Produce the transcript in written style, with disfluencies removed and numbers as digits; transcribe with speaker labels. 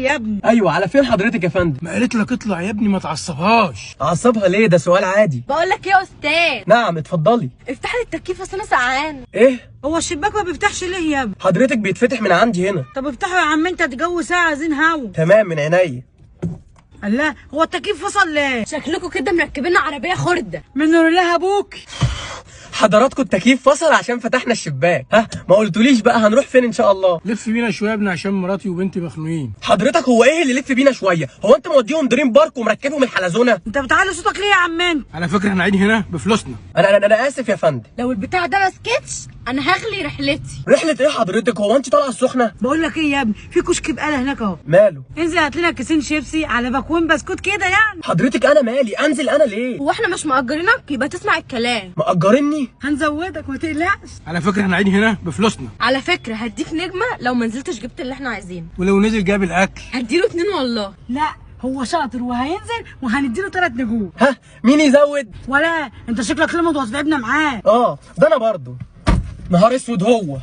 Speaker 1: يا ابني.
Speaker 2: ايوه، على فين حضرتك يا فندم؟
Speaker 3: ما قالت لك اطلع يا ابني، ما تعصبهاش.
Speaker 2: اعصبها ليه؟ ده سؤال عادي.
Speaker 4: بقول لك ايه يا استاذ؟
Speaker 2: نعم، اتفضلي.
Speaker 4: افتح لي التكييف، اصل انا سقعان.
Speaker 2: ايه؟
Speaker 1: هو الشباك ما بيفتحش ليه يا ابني؟
Speaker 2: حضرتك بيتفتح من عندي هنا.
Speaker 1: طب افتحه يا عم انت، الجو ساقع، عايزين هوا.
Speaker 2: تمام، من عينيا.
Speaker 1: الله، هو التكييف فصل ليه؟
Speaker 4: شكلكم كده مركبين عربية خرده.
Speaker 1: من نور الله ابوك.
Speaker 2: حضراتكم التكييف فصل عشان فتحنا الشباك. ها، ما قلتوليش بقى هنروح فين ان شاء الله؟
Speaker 3: لف بينا شوية يا ابني عشان مراتي وبنتي مخنوقين.
Speaker 2: حضرتك هو ايه اللي لف بينا شويه؟ هو انت موديهم دريم بارك ومركبهم الحلزونه؟
Speaker 1: انت بتعلي صوتك ليه يا عم انت؟
Speaker 3: على فكرة احنا قاعدين هنا بفلوسنا.
Speaker 2: انا اسف يا فندم.
Speaker 4: لو البتاع ده ما سكتش انا هغلي رحلتي.
Speaker 2: رحله ايه حضرتك؟ هو انت طالعه السخنه؟
Speaker 1: بقول لك ايه يا ابني، في كشك بقاله هناك اهو.
Speaker 2: ماله؟
Speaker 1: انزل هات لنا كيسين شيبسي على باكوين بسكوت كده يعني.
Speaker 2: حضرتك انا مالي؟ انزل انا ليه؟
Speaker 4: هو احنا مش مأجرينك؟ يبقى تسمع الكلام.
Speaker 2: مأجرني؟
Speaker 1: هنزودك ما تقلقش.
Speaker 3: على فكرة احنا قاعدين هنا بفلوسنا.
Speaker 4: على فكرة هديك نجمه لو ما نزلتش جبت اللي احنا عايزينه.
Speaker 3: ولو نزل جاب الاكل؟
Speaker 4: هديله 2 والله.
Speaker 1: لا، هو شاطر وهينزل وهنديله 3 نجوم.
Speaker 2: ها، مين يزود؟
Speaker 1: ولا انت شكلك لمض وهتتعبنا معاه.
Speaker 2: اه، ده انا برضو. نهار اسود هو.